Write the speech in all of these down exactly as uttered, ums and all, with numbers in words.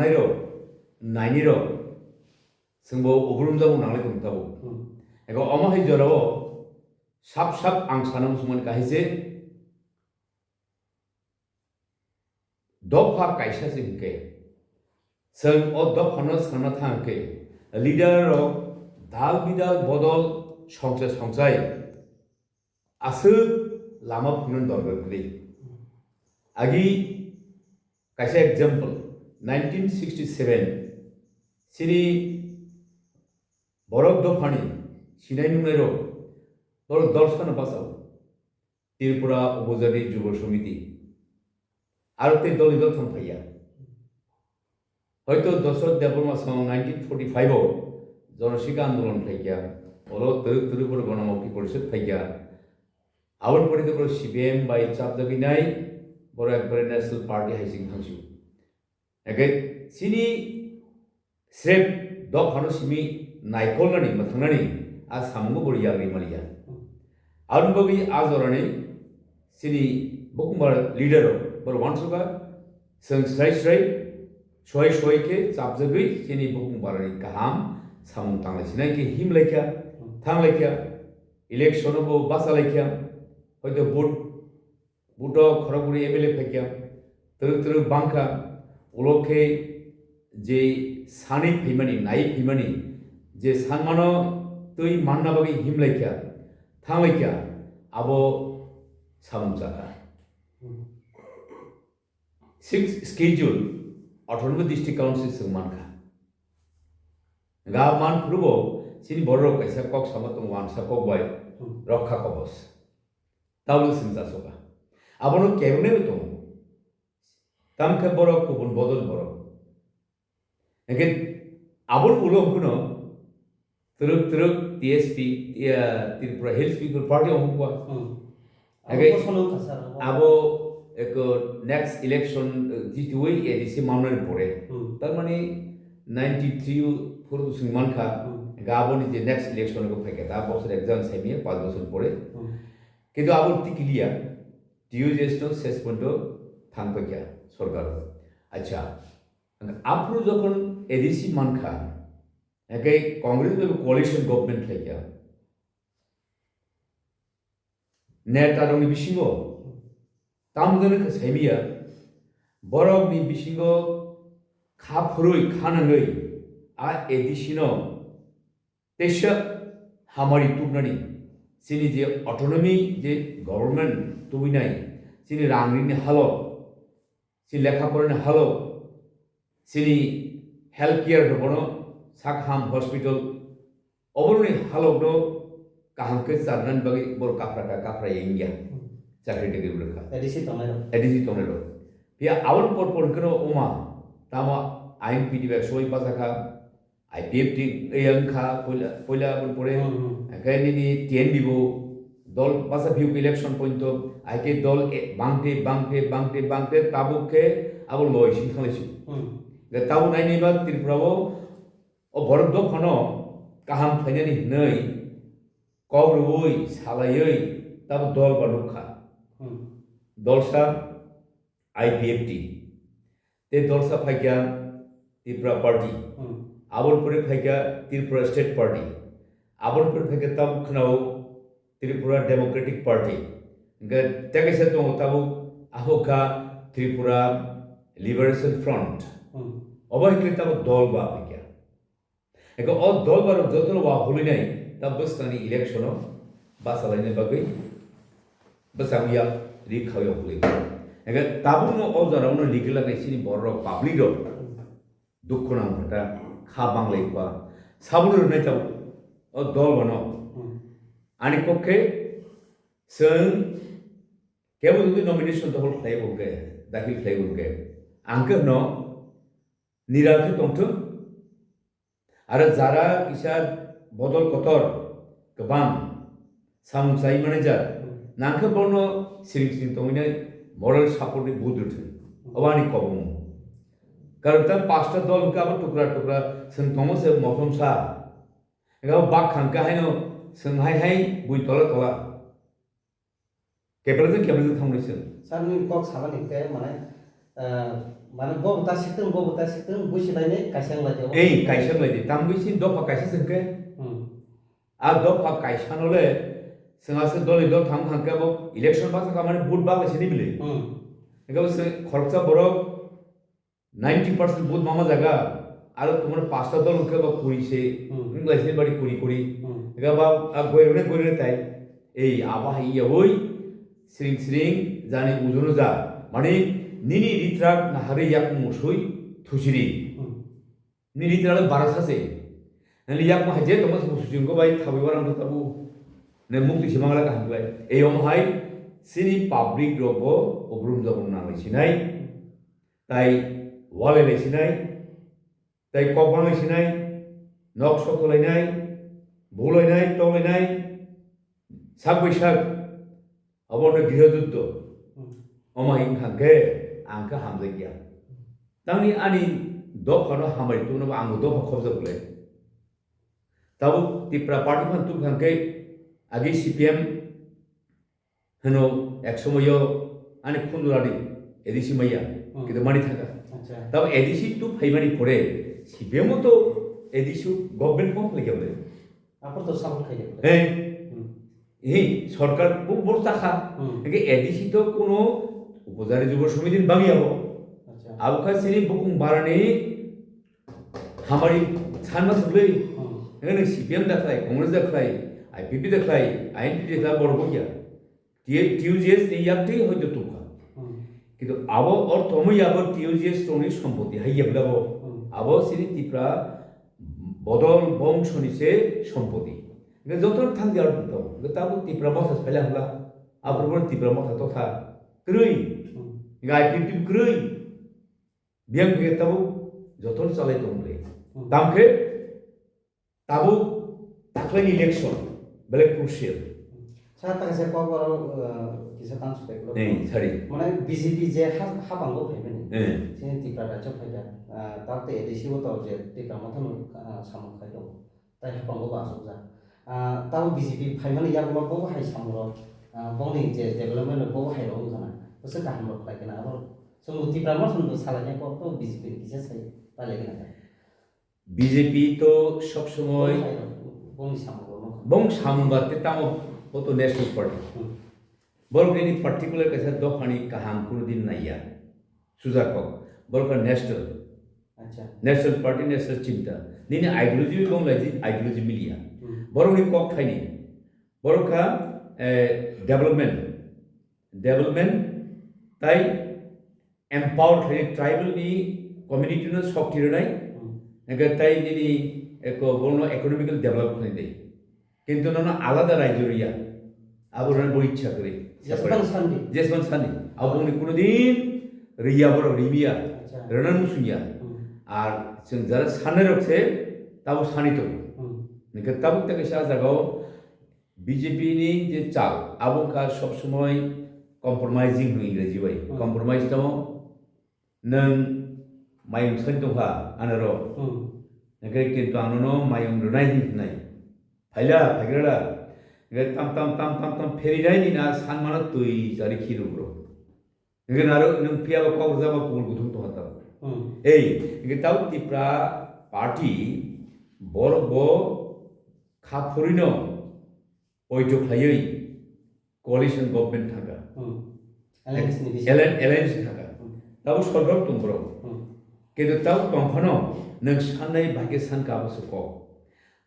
Nairok, nainirok, chwngbo ugrumjak nanglai tong tabuk. Hmm. Ego omo hai jorao sap sap ang sana muchungmani kahai je, dopha kaisa se hwnkhe, chwng o dophano sana thang khe, leader rok dal bidal bodol songchai songchai aswk lama phunuknani dorkar kwrwi. Agi kaisa example, nineteen sixty-seven chini borok dophani sinai nungnai rok, borok dol sana bachao. Tripura Upajati Jubo Samiti. Aro tei dol ni dol thang phaiya. Hoito Dosrot Debbarma song nineteen forty-five o Jonosika Andolon khlaikha. Oro twrwk twrwk borok Ganamukti Porishad phaikha. Aboni pore tei borok C P I M bai chapjagwi nai, borok ekbare National Party hai sing thangsu. Eke chini srep dophano simi naikolnani, mwthangnani a samungo bo yagri maliya. Aboni bagwi a jorani chini bukhumbar leader rok borok uansukha, chwng srai srai, soi soi khe chapjagwi chini bukhumbarni kaham samung tanglai sinai khe himlaikha, thanglaikha, election o bo bachalaikha, hoito vote Buto khorokbwrwi M L A phaikha, twrwk twrwk bangkha, ulo khe je sanwi phaimani, naiwi phaimani, je sanmano twi manna bagwi himlaikha, thanglaikha, abo samung chakha. Sixth Schedule Autonomous District Council chwng mankha. Ga man phuru bo chini borok kaisa kok sama tongo, wansa kok bai rokha kobos. Tabuk chwng chasoka. Abono kebengnaino tongo. Tamkhe borok kubun bodol borok. Hingkhe aboni ulo hwnkhe no twrwk twrwk T S P, iya, Tripura Hills People Party o hwnkha. Hmm. Abo Hingkhe kosono wngkha sir, abo. Abo eko next election, eh, jitui A D C manmani pore. Hmm. Tarmani ninety-three o phuru chwng mankha. Hmm. Hingkhe aboni je next election eko phaikha, ta bosor exam saimaya, panch bosor pore. Hmm. Kintu abo tikiliya, T U J S no ses porjonto thang paikha sorkar. Acha, aphuru jokhon A D C mankha, hingkhe Congress bai coalition government khlaikha. Neta rokni bisingo tamjani khe saimiya, borokni bisingo kha phurui, kha nangwi a A D C no teisa hamari tubnani, chini je autonomy je government tubinai, chini rang rini halok, chini lekha porani halok, chini health care no bono sak ham hospital, oboroni halok no kaham khe charnani bagwi borok kaphra ka, kaphra ya wngya, chakri tei rwkha. A D C tongnai rok. A D C tongnai rok. Phiya aboni por por hwnkhe no oma, tamo I N P T bai soi bachakha, I P F T wngkha poila, poila aboni pore. Hmm, hmm. Hingkhe nini T N B bo dol basa phiyok election pointo, hai khe dol e, bangte, bangte, bangte, bangte, tabuk khe abo loi sing thanglai si. Hmm. Hingkhe tabuk nainai ba Tripura o, o borok dophano kaham khlainani hinwi kok rwui, salaiwi, tabuk dol ba nukha. Hmm. Dolsa I P F T. Tei dolsa phaikha Tripura Party. Hmm. Aboni pore phaikha Tripura State Party. Aboni pore phaikha tabuk khwnao Tripura Democratic Party. Hingkhe tei kaisa tongo tabuk, abo kha Tripura Liberation Front. Hmm. Obo hingkhe tabuk dol ba phaikha. Eko o dol barok jotono wa hulinai ta bwskangni election o bachalaina bagwi bwskango yak ri khawya huli. Eko tabukno o jorao no ligila nai chini borok public rok dukhu nang kha ta kha banglai ba sabuno rwnai tabuk o dol bano ani kok khe chwng kebo jodi nomination dokhol khlai bo khe dakhil khlai bo khe ang khe no nira khe tongthwng. Aro jara kisa bodol kotor kwbang samung chai manager, nangkhe bono siring siring tongwinai moral support ni budul thwng. Obo ani kobong. Karon ta pasta dol hwnkhe abo tukra tukra chwng tongo se mosom sa. Ega bak khangkhe haino chwng hai hai bui tola tola. Kebelejwk kebelejwk thangwi chwng. Sir, nini kok sabani tei mane Ah, mane bo bo ta siktwng, bo bo ta siktwng, buisi lainai kaisa wng lai di. Ei, kaisa wng lai di. Tamo buisi dopha kaisa se hwnkhe? Hmm. A dopha kaisa no le swngase dol ni dol thang thang khe bo election basa kha mane vote bak lai sini bile. Hmm. Hwnkhe bo se khoroksa borok ninety percent vote mama jaga, aro tumani pasta dol hwnkhe bo kuri se, hmm, wng lai sini bari kuri kuri. Hmm. Hwnkhe bo a goirone goirone tai. Ei, abo hai yawi sring sring jani ujono ja. Mani nini ritrak naharwi yakung musui thusiri. Hmm. Nini ritrak le barasa se. Nini yakung hai je tongma se musui jingko bai thawi warang do tabu. Ne mukti se mangala kaham bai. Ei om hai sini public rok bo obrum jabrum nang lai sinai. Tai walai lai sinai. Tai kok banglai sinai, nok sokolainai, bulainai, tonglainai, sak bai sak, abo no griho juddho. Hmm. Omo hai wngkha khe, ang khe hamjak ya. Tamni ani dopha no hambai tongno bo ang bo dopha khobjak le. Tabuk Tipra Party phan tubkha khe, agi C P M Heno ek somoyo ani khundulani A D C maya, hmm, kito mani thaka. Acha. Tabo A D C tu phaimani pore, C P M o to A D C government form khlai kya bole. Apor to support khai kya bole. Hey. Hmm. Hey, sorkar bu bor takha. Hmm. Eke A D C to kono upojari jubo somiti ni bagi abo. Acha. Abo kha sini bukung barani hamari sanma suglei. Hmm. Eke C P M da khlai, Congress da khlai, I P P da khlai, I N P P da khlai, bor bukya. T-, T U G S ni yaktwi hoito tongkha. Hmm. Kintu abo ortho wngwi abo T U G S rokni sompoti hai yabla bo. Hmm. Abo sini Tipra bodol bongso ni se sompoti. Hingke joto thang di aro tongkha. Hingke tabuk Tipra Motha se phaila hwla. Aphuru bo Tipra Motha tokha. Kwrwi. Hmm. Hingke I P F T bo kwrwi. Biyang khe tabuk jotono chalai tong le. Hmm. Tamo khe tabuk taklaini election belai crucial. Sa ta kaisa kok oro, uh, kisa tang sutai kulo. Eh, sorry. Mane B J P je ha-, habango phaimani. Eh. Chini Tipra rajyo phaida. Uh, tabuk tei A D C o to je Tipra Motha no, uh, samung khai tongo. Tai hapango bo asukjak. Ah, tamo B J P phaimani yagulo bo hai samungrok, ah, bongni je development bo hai rok wngkha na. Bwswk kaham rok khlai khe na abo. Chwng Tipra Motha no salai khe kok to B J P ni kisa sai pailai khe na. B J P to sob somoi bo hai rok, bongni samungrok no. Bong samung ba te tamo bo to National Party. Hmm. Borok nini particular kaisa dophani kaham kuno din naiya. Suja kok. Borok kha national. Acha. National party, national chinta. Nini ideology bong lai di ideology miliya. Hmm. Borok ni kok thaini. Borok kha, eh, development. Development tai empower khlai tribal ni community no shokti rwnai. Hmm. Hingke tai nini eko bono economical develop khlai dai. Kintu nono alada raijyo riya. Abo rwna bo ichha kwrwi. Jesbang sandi. Jesbang sandi. Abo boni kuno din riya borok rimiya. Acha. Rwna musunya. Hmm. Ar chwng jara sanai rok se tabo sani tongo. Hmm. Hingke tabuk ta kaisa jagao B J P ni je chal abo wngkha sob somoi compromising hwnwi Ingreji bai. Hmm. Compromise tamo Nwng mayung soi tongkha anaro. Hmm. Hingke kintu ang nono mayung rwnai hin hwnai. Phaila, phaigrala. Hingke tam tam tam tam tam pherinai ni na sanmano twi chari khiru bro. Hingke naro nwng phiya ba kok rwjak ba kubul kuthum tongkha tamo. Hmm. Ei, hingke tau Tipra party borok bo kha phurino poito khlaiwi coalition government thangkha. Hmm. Alliance ni bising. Alliance, alliance thangkha. Hmm. Tabuk sorkar tong borok. Hmm. Kintu tabuk tong phano nwng sannai bahai khe sankha abo se kok.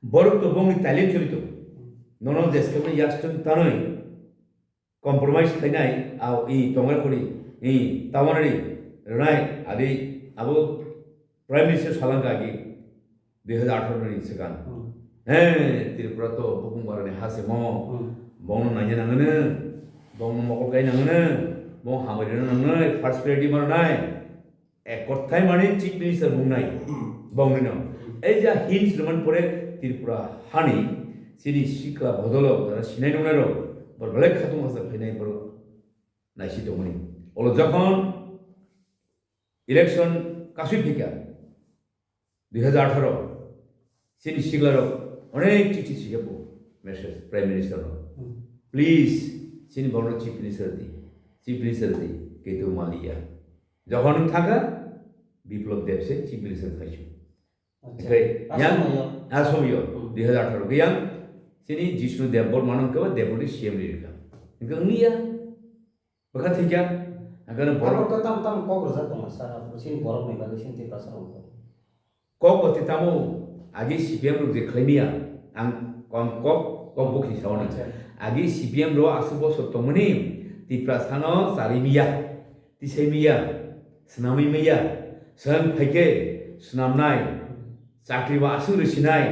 Borok to bongni talent choli tongo. Hmm. Nono jeske bo yakstung tanwi compromise khlainai, a, i tongnai khori, i tawanani rwnai, adi abo Prime Minister salangkha agi dui hajar atharo ni swkang. Hmm. He, Tripura to bukung barani ha se mo. Hmm. Bongno nanya nangano, bongno mokol kai nangano, bong hamari rwna nangnai, first priority ma rwnai. Ek kothai mani Chief Minister bungnai, hmm, bongni no. Hmm. Ei ja hints rwman pore Tripura hani, chini sikla bodolo, jara sinai nungnai rok, bor belai khatung hasa phainai bor naisi tongmani. Olo jokhon election kasui phika, dui hajar atharo, chini siklarok onek chithi siyabo message Prime Minister no. Hmm. Please, chini borokno Chief Minister di, Chief Minister di, ketu maliya. Jokhon wng thangkha, Biplab Deb se Chief Minister khlaisu. Acha. Oke, yang, asomyo. Asomyo, hmm, dui hazar atharo ke yang, sini Jishnu Debbarma nang keba Deputy C M ri rikha. Engke wngya, bwkha thikya, engke borok. Abo khe tam tam kok rwjak tongo, sir, abo sini borok ni bagwi sini Tiprasa rok. Kok bo twi tamo agi C P M rok je khlai miya, ang kom kok, kok bo kisa ono. Acha. Agi C P M rok aswk bosor tongmani Tiprasa no chari miya, tisai miya, swnamwi miya, swng phaikhe swnamnai, chakri bo aswk rwsinai.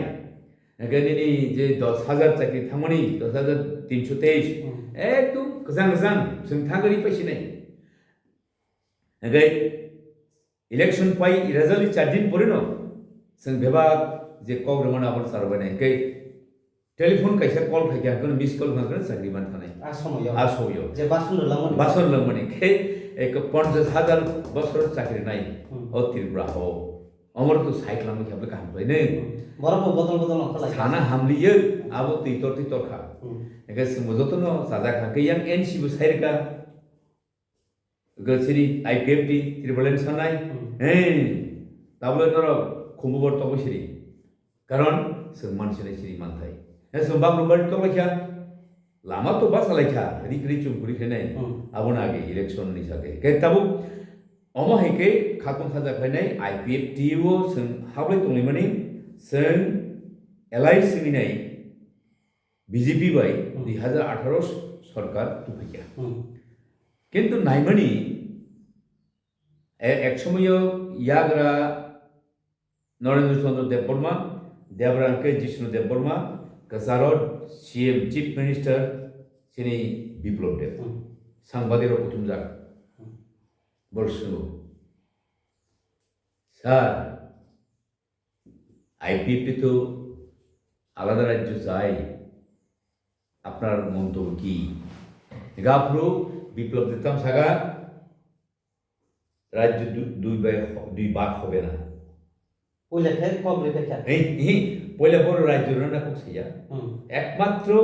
Hingke nini je dos hajar chakri thangmani, dos hajar tinso teis, hmm, ekdom kwchang kwchang swng thangwi paisinai. Hingke election pai result ni char din pore no, chwng bebak je kok rwmani abo charwbainai. Hingke telephone kaisa call khaikha, hingke miss call hingke chakri man thanai. A somoyo. A somoyo. Je bason rwlangmani. Bason rwlangmani. Hingke ek ponchash hajar bosor chakri nai. Hmm. O Tripura ho. Omor to cycle ang khe kaham khlai ne. Hmm. Borok bo bodol bodol ang khlai. Sana hamliyo, abo twi tor twi tor kha. Hmm. Hingke chwngbo jotono chajak kha. Hingke yang N C bo sai rwkha. Hingke sini I P F T, Tripura ni sanai. Hmm. Hey, tabole norok khumbu bor tokbo siri. Karon chwng mansinai sini manthai. He chwng bak rwmani tonglaikha. Lama to basa laikha. Ri kri chum kuri khenai. Hmm. Aboni age election ni sake. Ke tabuk omo hai ke khakung khaja khlainai I P F T o chwng hablai tonglaimani chwng alliance wngwi nai B J P bai, hmm, dui hazar atharo sorkar tuphaikha. Hmm. Kintu naimani, e-, ek somoyo yagra Narendra Chandra Debbarma, Debra hingke Jishnu Debbarma, kwcharo C M, Chief Minister, chini Biplab Deb. Hmm. Sangbadirok kuthumjak. Hmm. Borok swngo, "Sir, I P F T to alada rajyo chai, apnar montobyo ki?" Hingke aphuru Biplab Deb tam saka, "Rajyo du-, dui bai ho-, dui bhag hobe na." Puila khe kok rwkha kha. Ei, ei, puila boro rajyo rwna kok saya. Hmm. Ekmatro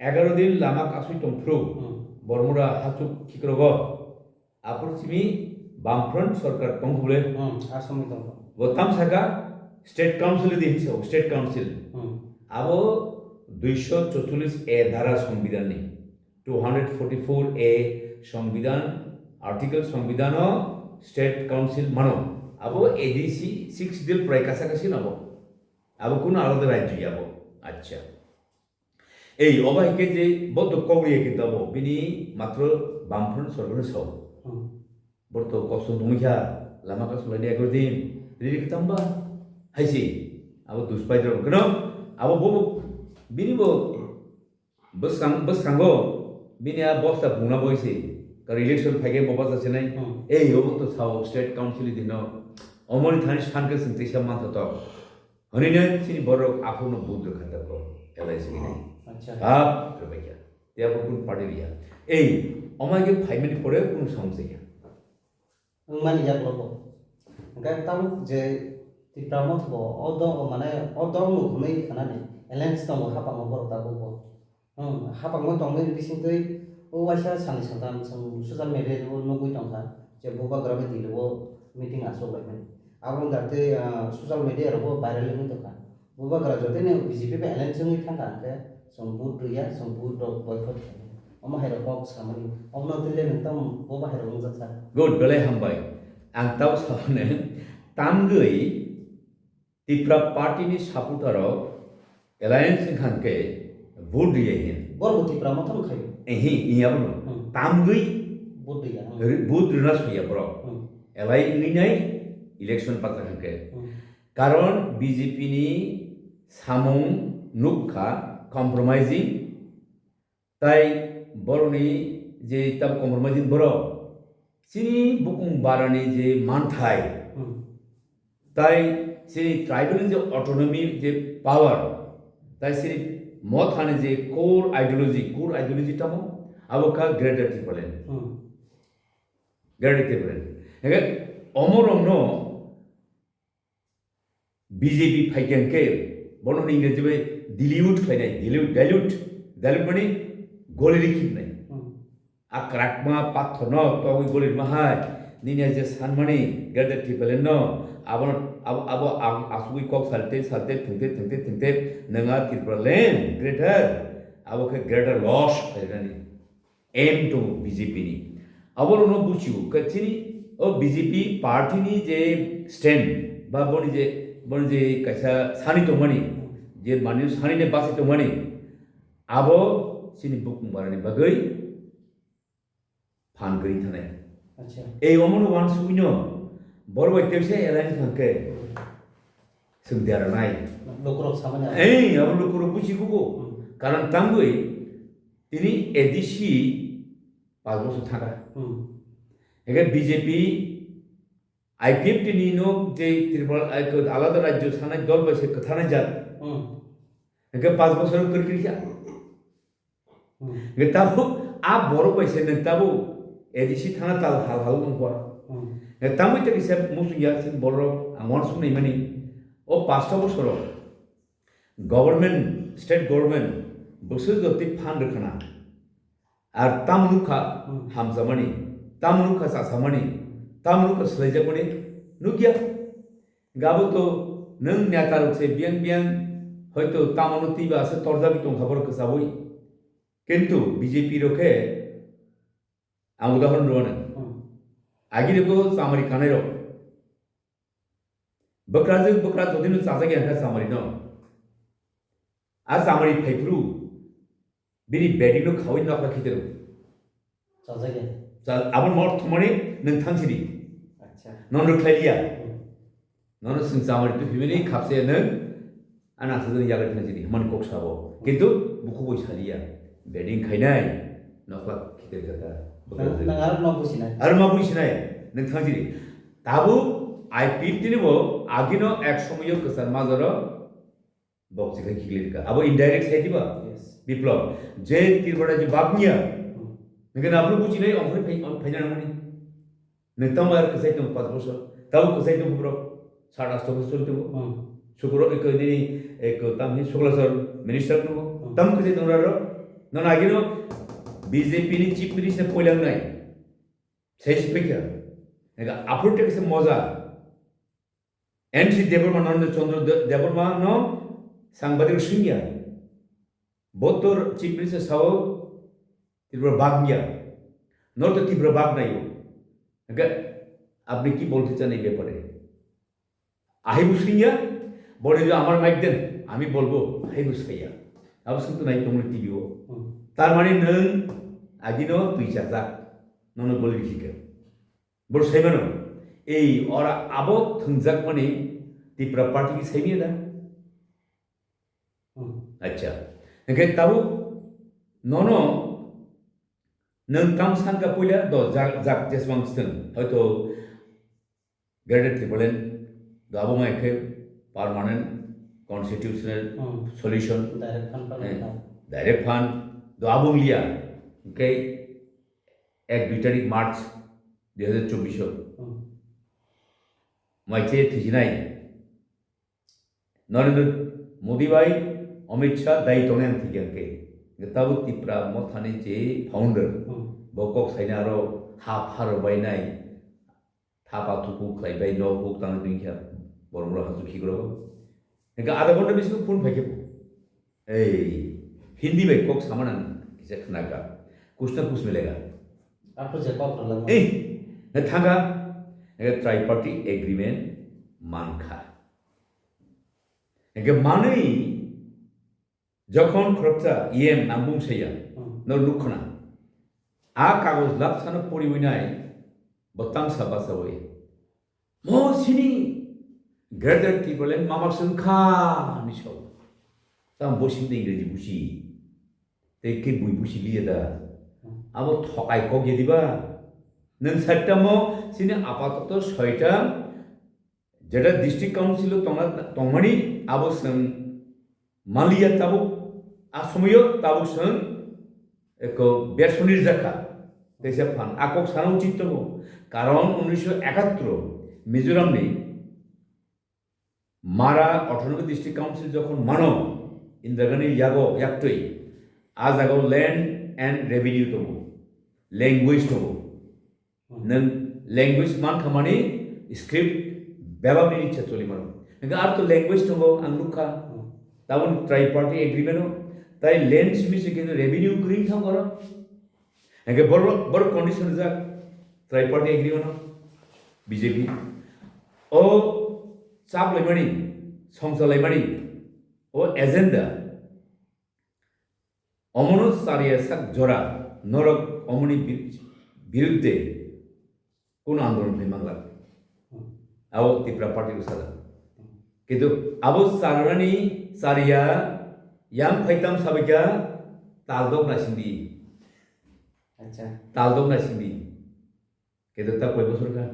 egaro din lama kasui tongphuru. Hmm. Bormura hachuk khikrogo. Aphuru simi Bamfront sorkar tongphuru le. Hmm, asomni tongphuru. Bo tam saka state council di hinsa, state council. Hmm. Abo duiso chocholish A dhara songbidhan ni. Two hundred forty-four A Songbidan, Article Songbidan o State Council mano. Abo A D C six dil prai kasa kasi nabo. Abo kuno alada rajyo ya bo. Acha. Ei, obo hai khe je bo to kogri ya kintu abo. Bini matro Bamfront sorkar ni sao. Hmm. Borok to kosong tongwi kha, lama kasulai ni ekor din, riri kwtamba, hai si, abo duspai drop keno, abo bo, bo, bini bo, bwskang, bwskango, bini a bosta bungna boi si, kar election phaikhe bo basa sinai, hmm, ei, obo to sao state council di no, omoni thani san khe sing teisa mantha to. Honine chini borok aphuru no vote rwkha ta ko, L I C ni. Acha. Sab rwbaikha. Tei abo kunu party liya. Ei, omai khe phaimani pore kunu samung chaya. Wngmani yaklo bo. Hingkhe tabuk je Tipra Motha bo, o dol, mane, o dol no hwnwi khanani, alliance tongo hapang o borok tabuk bo. Hmm, hapangma tongmani bisingtwi o waisa sani satam chwng social media o nugwi tongkha je bubagra bai Delhi o meeting achuk laimani. Abo wngkha tei, ah, social media rogo viral wngwi tongkha. Bubagra jotono B J P bai alliance wngwi thangkha hwnkhe chwng vote rwya, chwng vote rok boycott khaimani. Omo hai rok kok samani. Omono twi le nwng tamo bubagra wngjak sa. Good, belai hambai. Ang tamo samani tamgwi Tipra party ni supporter rok alliance wngkha hwnkhe vote rwya hin. Borok bo Tipra Motha wngkhayo. Ehi, iya bono. Hmm. Tamgwi vote rwya, hmm, ri-, vote rwna suya borok. Hmm. Alliance wngwi nai election pacha hwnkhe. Hmm. Karon B J P ni samung nukha compromising. Tai boroni je tab compromising borok, chini bukung barani je manthai, hmm, tai chini tribal ni je autonomy je power, tai chini Mothani je core ideology, core ideology tamo, abo kha Greater Tipraland. Hmm. Greater Tipraland. Hingke omorokno B J P phaikha hwnkhe, bono hwnwi Ingreji bai dilute khlainai, dilute, dilute, dilute mani goli rikhibnai. Hmm. A kwrakma pathorno togwi goli rwma hai, nini je sanmani Greater Tipraland no, abo, abo, abo ang asugwi kok salte, salte, thengte, thengte, thengte, nwnga Tipraland Greater, abo khe greater loss khairani. Aim tongo B J P ni. Abo rokno buchio, khe chini o B J P party ni je stand, ba boni je, boni je kaisa sani tongmani, je manwi sani ne basi tongmani, abo chini bukung barani bagwi phan kwrwi thanai. Acha. Ei omono wansugwino, borok bai tebsa alliance thangkhe, chwng deranai. Lukurok samani. Ei, abo lukurok buchi kugo. Hmm. Karon tangwi, tini A D C pas bosor thangkha. Hmm. Eke B J P, I P F T ni no je Tripura, ai, ko alada rajyo sanai dol bai se kwthanai jat. Hmm. Eke pas bosor kwrwi kwrwi kha. Hmm. Nge tabuk a borok bai se nang tabuk A D C thana tal hal hal wng kha. Hmm. Nge tamui tei kisa musung ya sin borok ang wan sung nai mani. O pasta bosoro government, state government bwswk jotwi phan rwkhana. Ar tam nukha Hmm. hamjamani, tam nukha chasamani, tam nukha swlaijakmani nukya. Gabo to nwng neta rok se biyang biyang hoito tamono twiba ase torjagwi tongkha borok kwchabwi. Kintu B J P rok khe ang udahoron rwano. Hmm. Agi rego chamari kanai rok. Bwkrajwk bwkra jodino chajagya kha chamari no. A chamari phaiphuru bini bedding no khawi nokla khitero. Chajakya. Cha-, abo mor thumani nwng thangsiri. Acha. Non rwkhlai liya. Hmm. Nono swng chamari tu phimani khapse nwng ana sajani yagai thangsiri. Hman kok sabo. Kintu buku boi saliya. Bedding khainai. Nokla khitir kata. Nang, nang aro nok businai. Aro ma businai. Nwng thangsiri. Tabu I P F T ni bo agino ek somoyo kwchar majoro Bok chikhai khiklirikha. Abo indirect sai diba? Yes. Biplab. Je Tripura je bak niya. Hmm. Nangkhe nabru buchinai ongkhorwi phai-, phai nangmani. Nwng tamo ar kwchai tongo panch bosor. Tamo kwchai tongo borok. Sat asto bosor tongo. Hmm. Sukro eko nini eko tamni Suklachar minister tongo. Hmm. Tamo kwchai tongo raro. Nono agino B J P ni chief minister poila wngnai. Sai si phai kha. Nangkhe aphuru tei kisa moja. N C Debbarma, Narendra Chandra De-, Debbarma no sangbadik swngya. Bo to chief minister sao Tripura bag niya. Nor to Tripura bag nai. Hingke apni ki bolte chan ei bepare? Ahai bo swngya, bole jo amar mic den, ami bolbo, ahai bo swngya. Abo swngto nai tongmani T V o. Hmm. Tar mane nwng agino twi chajak, nono boli bisi khe. Boro sai mano, ei ora abo thwngjakmani Tipra Party ki sai manya da? Hmm. Acha. Hingke tabuk nono nwng tam sanka puila do jak, jak jesmang swng. Hoito Greater Tipraland do abo mai khe permanent constitutional Hmm. solution. Direct fund Eh, permanent. Direct fund do abo liya. Hingke ek dui tarik March dui hajar chobbish o Hmm. mai che thwijinai Narendra Modi bai Amit Shah dai tongnai ang thikya hwnkhe. Hwnkhe tabuk Tipra Mothani je founder, Hmm. bo kok saina aro ha pharo bainai, thapa thuku khlai bai nok huk tangwi tongkha, borok rok hachuk khikrok. Hwnkhe adha ghonta bisingo phone phaikhe bo. Ei, Hindi bai kok sama nang kisa khnaga. Kuch na kuch milega. Apo je kok rwlangma. Ei, na thanga, na tripartite agreement mankha. Hingke manwi jokhon khoroksa E M nang bung saya, Hmm. no nukhna. A kagoj laksano poriwi nai, bo tamsa basawi. Mo sini Greater Tipraland mama swngkha ni so. Tam bo sini Ingreji busi. Tei khe bui busi liya da. Abo thokai kok ya diba? Nwng satta mo sini apatoto soita jeta district council o tongna, tongmani abo swng Maliya tabuk a somoyo tabuk swng eko bersonir jakha. Teisa phan a kok sana uchit tongo. Karon unnisho ekattor Mizoram ni Mara Autonomous District Council jokhon mano Indira Gandhi yago yaktwi a jago land and revenue tongo, language tongo. Nwng Language man khamani script bebak ni ichha choli mano. Hingke ar to language tongo ang nukha. Hmm. Tabon triparty agreement o tai land simi se khe revenue kring thang oro. Hingke bor bor condition jak triparty agreement o B J P. O chap laimani, songsa laimani, o agenda. Omono chariya sak jora norok omoni bi-, birudde kuno andolon khlai manglak. Abo Tipra Party o sajak. Kintu abo charnani chariya yang phaitam sabaikha taldok naisingdi. Acha. Taldok naisingdi. Kintu ta koi bosor kha?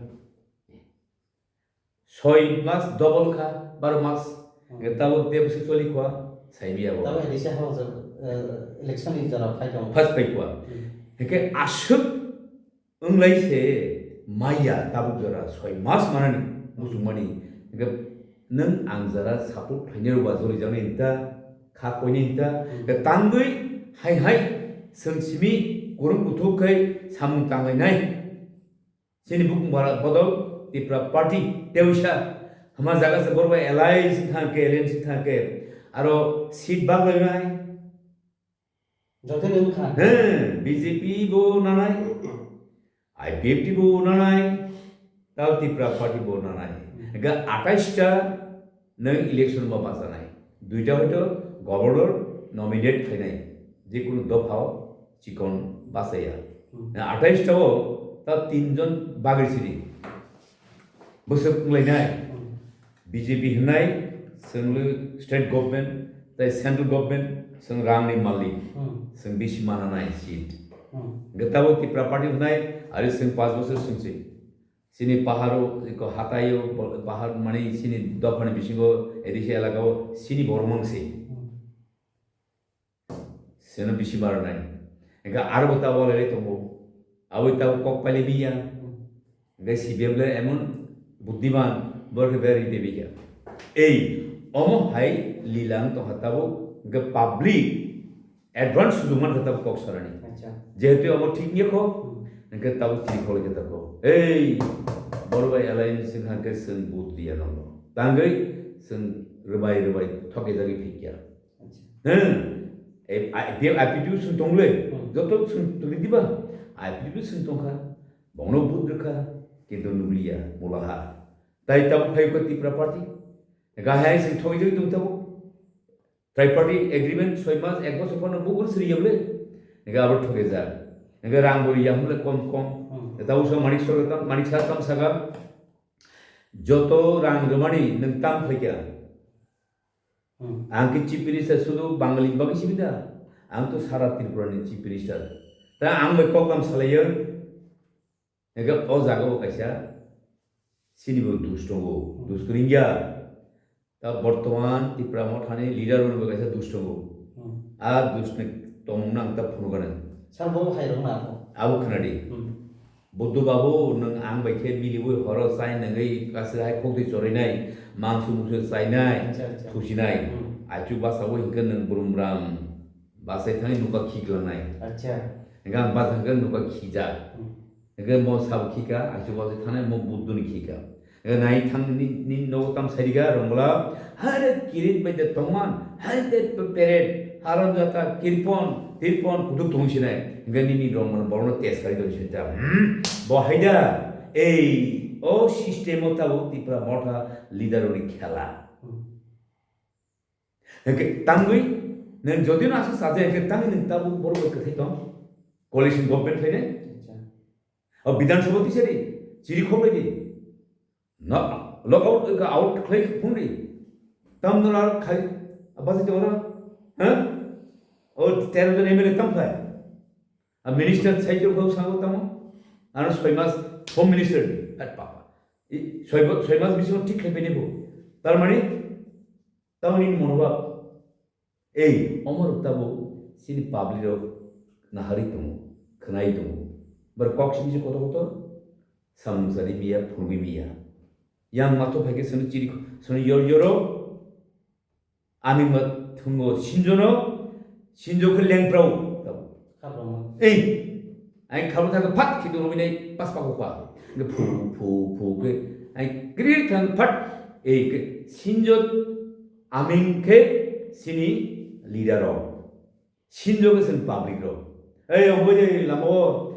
Soi mas double kha, baro mas. Hmm. Hingke tabok de bwswk choli kha, sai biya bo. Tabok elisa hao jor, eh, election ni jora phai tong. First phai kha. Hmm. Hingke aswk wnglai se maya tabok jora soi mas manani, muchungmani. Hingke nwng ang jora support khlainai rwba joli jaknai hinta, kha koinai hinta, Hmm. hingke tangwi hai hai chwng simi kurung kuthuk khai samung tanglainai. Chini bukung bara bodol Tipra Party tewisa hama jaga se borok bai alliance wngkha khe, alliance wngkha khe aro seat baglainai. Joto ni wngkha. He, B J P bo nanai, I P F T bo nanai, tao Tipra Party bo nanai. Ga atais ta nwng election bo bachanai. Duita hoito governor nominate khainai, jekunu dophao chikon bachaya. Hmm. Atais ta o ta tinjon bagwi sidi. Bwswk wnglainai. Hmm. B J P hwnai chwngno state government tei central government chwng rangni malik. Hmm. Chwng bisi mananai seat. Hmm. Hwnkhe tabuk Tipra Party hwnai ari chwng panch bosor chwngse. Chini paharo, eko hataio, pahar mani chini dophani bisingo, A D C elakao chini borok mangse. Hmm. Seno bisi barnai. Hingke aro bo tabuk alai tongo. Aboi tabuk kok pailai biya. Hingke C P M le emon buddiman, borok khe berwi tebikha. Ei, omo hai lilang tongkha tabuk, hingke public advance sujung mankha tabuk kok sarani. Acha. Jehetu omo thik wngya kho, Hmm. hingke tabuk chiri kholai khe tabuk. Ei, borok bai alliance wngkha hingke chwng vote diya nono. Tangwi chwng rwbai rwbai thokjagwi phikya. Acha. Hmm. Ei, I P F, I P T bo chwng tongle. Hmm. Joto chwng tongwi diba? I P F T bo chwng tongkha. Bongno vote rwkha. Kintu nukliya, molaha. Tai tabuk phai kho Tipra Party. Gahai chwng thokjagwi tong tabuk. Triparty agreement soi mas, ek bosor phano bukur siri yable. Ega abo thokjak. Ega rang bo riya hwnle kom kom. Hmm. Eta usa manik sorkar tam, manik sa tam saka. Joto rang rwmani nwng tam phaikha. Hmm. Ang khe Chief Minister sudu Bangali bagwi simi da. Ang to sara Tripura ni Chief Minister. Ta ang bai kok kam salaio. Ega o jaga o kaisa chini bo dus tongo. Dus kwrwngya. Ta bortoman Tipra Mothani leader rokni bo kaisa dus tongo. Hmm. A dus ni tongmung no ang ta phunukgana. Sir, bo hai rok na ako? Abo khwnadi. Hmm. Buddho babu, nwng ang bai khe miliwi horo chai nangwi kasir hai khokti chorinai, mangso mungso chainai, Acha, acha. Thusinai. Hmm. Aichu basa bo hinkhe nwng brum bram basai thani nukha khiklanai. Acha. Hinkhe ang basa hinkhe nukha khijak. Hmm. Hinkhe mo sabo khika, aichu basa thani mo Buddho ni khika. Nai thang ni, ni nogo tam sariga rongla, hare kirit bai de tongman, hare de pe-, peret, haram jata, kirpon, tirpon, kutuk tong sinai. Hinkhe nini rongla borokno test kari tong sinai ta. Hmm? Bo haida, ei, o system o tabuk Tipra Motha leader rokni khela. Hmm. Hinkhe tangwi, nwng jodi no aswk sajak, hinkhe tangwi nwng tabuk borok bai kwthai tong. Coalition government khainai. Acha. O Bidhan Sabha tisari, chiri khoklai di. No, lockout, out khlai phunri. Tam no ar khai, abasi de ora. Ha? O tero jon M L A tam khai. A minister sai to khau sango tamo. Ano soi mas home minister di. At papa. I soi ba-, soi mas bisingo thik khlai phai bo. Tar mani, tamoni monobhab. Ei, omorok tabuk chini public rok naharwi tongo, khwnai tongo. Bar kok simi se kotor kotor samung chari miya, phunugwi miya. Yang mato phaikhe sini chiri, sini yor yoro, ani ma thungo sinjono, sinjo khe lengprao tabuk. Khaprama. Ei, Ai khabu thang phat khitu rumi nai pas pa kukwa. Nge phu, phu, phu ke. Ai grir thang phat. Ei ke sinjot aming ke sini leader rok. Sinjo ke sen public rok. Ei, omo je lama o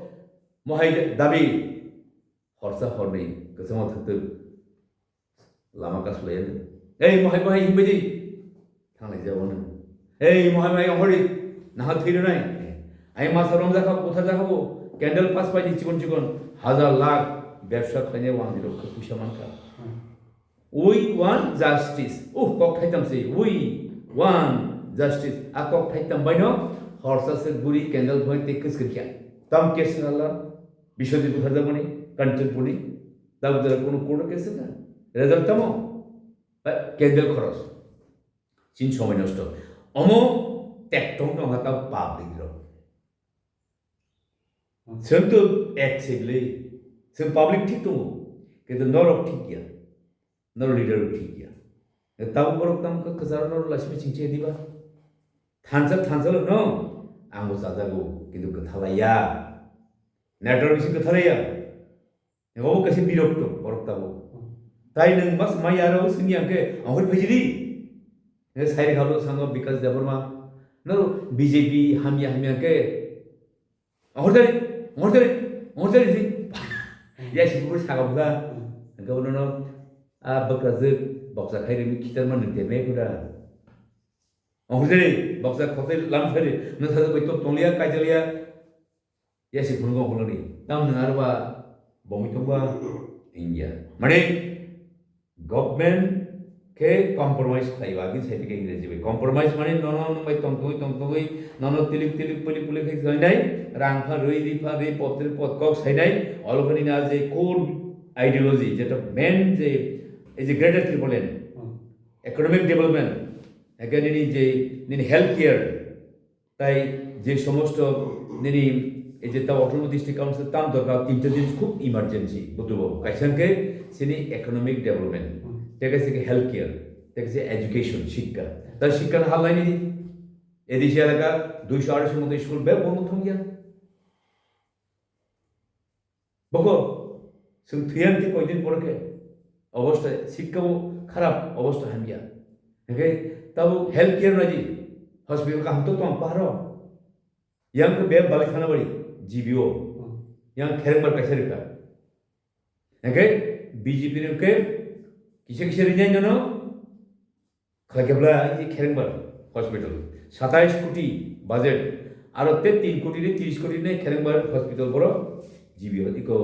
mohai dabi. Horsa horni, kesama thaktu. Lama kasulai ya. Ei, mohai, mohai, himbai di. Thanglai jabo nang. Ei, mohai, mohai, ongori. Naha thwi rwnai. Ai masa rom jakha, butha jakha bo. Candle pas pai di chikon chikon. Hajar lakh. Bebsa khainai wang di rok khe puisa mankha. We want justice. Uh, kok thaitam se. We want justice. A kok thaitam baino. Horsa se guri candle bhoi te kis kis kya. Tam kes nala. Biswajit butha jabo ni. Kanchanpur ni. Tabuk jara kono court case na. Result tamo? Ba, candle khoros. Chin somoi nosto. Omo tektong no hata public rok. Chwng to ek se le. Chwng public thik tongo. Kintu norok thik ya. Norok leader thik ya. Tabuk borok tam ka kwcharo norok lasima chingche diba. Thansa, thansa lo no. Ang bo chajago. Kintu kwthalai ya. Network bisi kwthalai ya. Ego bo kaisa birok tong, borok tabuk. Tai nwng mas mai aro simi ang khe, ahor phajiri. Nge sai khalo sango Bikas Debbarma. No B J P hamya hamya khe. Ahor jari, ahor jari, ahor jari si. Ya si bur saga buga. Ang khe bono no, a bakra jek, boksa khai rimi khitar man nang teme kuda. Ahor jari, boksa khotai lam phari, no sa bai tok tonglia, kaijaliya. Ya si phunuk ongkhorlani. Tam nwng aro ba bomwi tongba India. Mane government khe compromise khlaiba, agini side khe Ingreji bai. Compromise mane nono nwng bai tongtongwi tongtongwi nono tilik tilik pulik pulik khe khlainai, rang pha rwi, ri pha ri, pot ri pot kok sainai, olo khe nini a je core ideology, jeta main je, ei je Greater Tipraland, Hmm. economic development, hake nini je, nini health care, Tai je somosto nini ei je ta Autonomous District Council tam dorkar tinta jinis khub emergency, buddho babu. Kaisa hwnkhe chini economic development, Hmm. tei kaisa khe health care, tei kaisa education, shikka. Tai shikka no hal laini di. A D C elaka duiso arai moto school bek bondo thangya. Bokol, chwng thwiya hwnkhe koidin pore khe obosta sikkao kharap, obosta hamya. Hwnkhe tabuk health care naidi, hospital kaham to tong paharo. Yang khe bek balai khana bari, G B O. Yang kherengbar kaisa rikha. Hwnkhe B J P ni hwnkhe kisa kisa rinai nono, Khlai khe bwla i kherengbar hospital. Satais koti budget. Aro te tin koti ni tris koti ni kherengbar hospital boro G B iko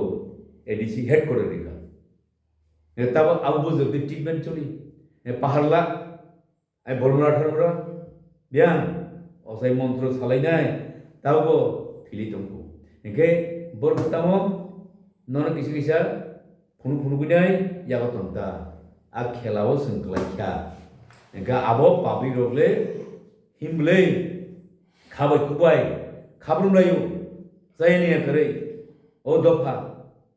A D C headquarter rikha. Ne tabo abo bo jodi treatment choli. Ne paharla ai bolmra thar bro. Biang osai montro salainai tabo bo phili tongkhu. Hingke bor tamo nono kisa kisa Phunuk phunuk gwnai yago tong ta. A khela o chwng kwlai kha. Hwnkhe abo public rok le himlwi khabai kubai khabrumlaio. Chayani ya kwrwi o dopha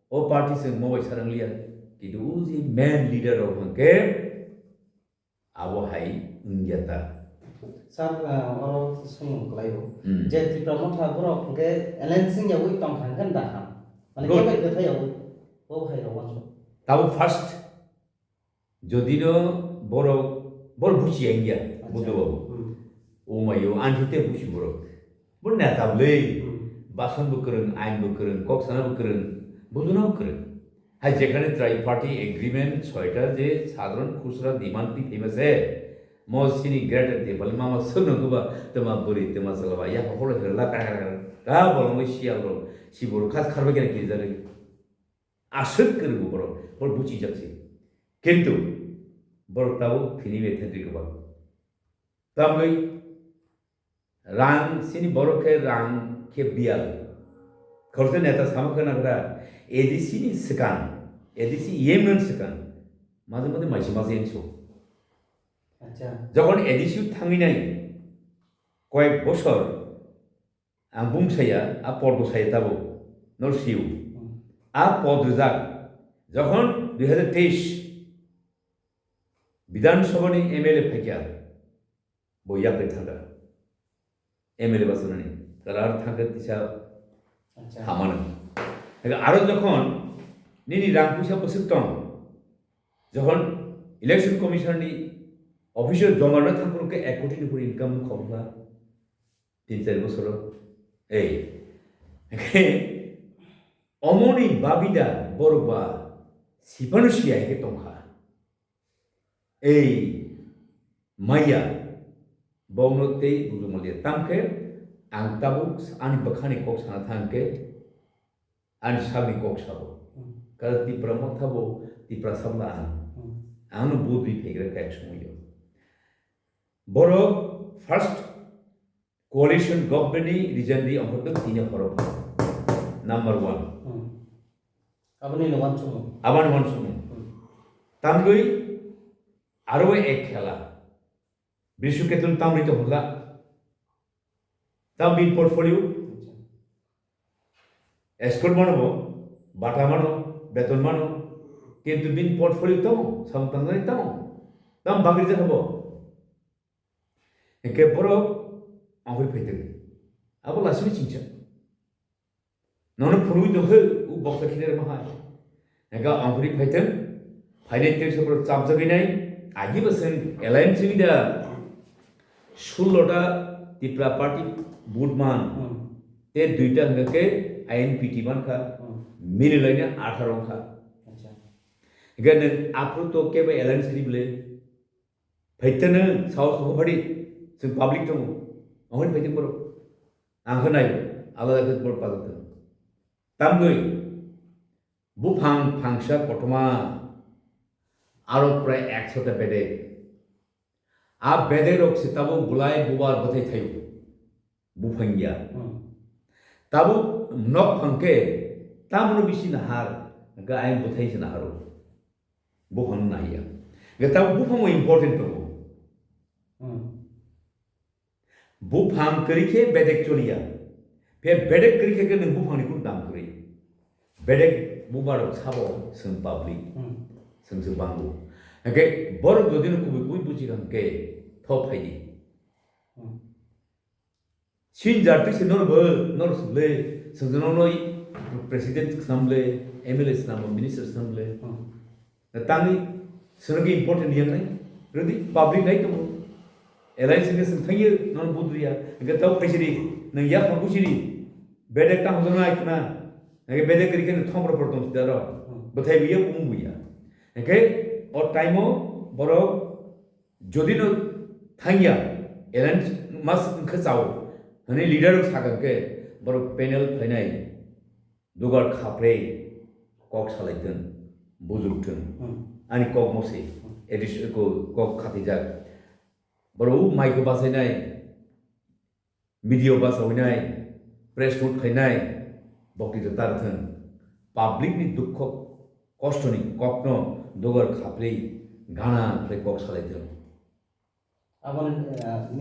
o party chwng mobai sarang liya. Kintu o je main leader rok hwnkhe Abo hai wngya ta? Sir, ah, oro swngmung kwlaio. Hmm. Je Tipra Motha borok hwnkhe alliance wngyawi tongkha hwnkhe da ham? Mane Good. Kebai kwthai yawi? Bo hai rok wansuk. Tabuk first, jodi no borok, borok buchi ya wngya, Acha. Buddha babu. Hmm. O mayo, anthi te buchi borok. Bo neta bwlwi, Hmm. Bason bo kwrwng, ain bo kwrwng, kok sana bo kwrwng, buduna bo kwrwng. Hai jekhane tripartite agreement soita je sadharon khusra demand twi phaima se, mo sini greater Nepal mama swngnang duba, twma bwrwi, twma chalaba, ya hokolo hirla ka, ka, ka, ka bolongwi siyal rok, siboro khas kharbai kena kirijagwi. Aswk kwrwngbo borok, borok buchijak se. Kintu, borok tabuk thwini methentri kwbang. Tamgwi, Rang sini borok khe rang khe biyal. Khoroksa neta sama khna khna A D C ni swkang, A D C yemon swkang. Maje maje maisi maje enso. Acha. Jokhon A D C thangwi nai koyek bosor ang bung saya, a pod bo saya tabo. Nor siu. Hmm. A pod rijak. Jokhon dui hazar teis Bidhan Sabha ni M L A phaikya. Bo yakri thangkha. M L A bwswknani. Kwrak thangkha kisa Acha. Hamano. Ega aro jokhon nini rang puisa bwswk tong, jokhon election commission ni office o joma rwna thang phuru khe ek koti ni phuru income khobla tin char bosoro. Ei. Omoni bagwi da borok ba sipano siya hai khe tongkha. Ei maya bongno tei bujumaliya tamkhe ang tabuk ani bwkhani kok sana thangkhe ani sakni kok sabo. Hmm. Karon Tipra Motha bo Tipra sabla ang. Hmm. Angno budwi phegra kayak somoyo. Borok first coalition government ni region di ongkha tini horo number one. Hmm. Aboni no wansukmung. Aboni wansukmung. Hmm. Tamgwi aro ek khela. Bishu Ketun tamri to hula. Tam bin portfolio. Escort mano bo, bata mano, beton mano. Kintu bin portfolio tamo, samung tangnai tamo. Tam bagri jabo. Hingke borok ongkhorwi phaitwng. Abo lasini chingsa. Nono phunugwi tongkhe, u boksa khinai rwma hai. Hingke ongkhorwi phaitwng, phainai tei soborok chapjagwi nai, agi bo chwng alliance wngwi da. Sullo ta Tipra Party vote man, hmm, tei duita hingke ke I N P T man kha, hmm, mili laina atharo wng kha. Acha. Hingke nwng aphuru to kebo alliance ri bwle. Phaitwno saos tongkha phadi, chwng public tongo. Ahoni phaitwng borok. Ang khe naio, alada khe borok pajak tongo. Tamgwi, buphang phangsa kotorma, aro prai ekso ta bedek. A bedek rok se tabuk bulai bubar bwthai thaio. Buphang ya. Hmm. Tabuk nok phang khe, tamno bisi nahar, hwnkhe ayang bwthai se naharo. Buphang naiya. Hwnkhe tabuk buphang o important tongo. Hmm. Buphang kwrwi khe bedek choliya. Phe bedek kwrwi khe, khe nwng buphangni kunu dam kwrwi. Bedek bubar sabo chwng public. Hmm. Chwng se bango. Hwnkhe borok jodi no kubui kubui buchi kha hwnkhe thok phaidi. Hmm. Sin jar twi se nor bo, nor sumle, chwng no president snamle, M L A snamle, minister snamle. Hmm. Tangwi, sono ki important yang nai? Rwdi, public nai tongo. L I C ni swng thangyo, nono budriya. Hingke tau phaisiri, nang ya phang busiri. Bedek tang hono nai khna. Hingke bedek kiri khe thong pro pro tong sida ro. Hmm. Bwthai buya, bung buya. Hingke o time o borok jodi no thangya, alliance mas wngkhe chao. Hwnwi leader rok sakha khe borok panel phainai. Dugar khaprei kok salai thung, bujuk thung. Hmm. Ani kok mosi, Hmm. edis-, ko-, kok khatijak. Borok o maiko basainai, media o basawinai, press note khainai, bokti to tar thung. Public ni dukho, kosto ni kok no dugar khaprei gana khlai kok salai thung. Aboni, eh,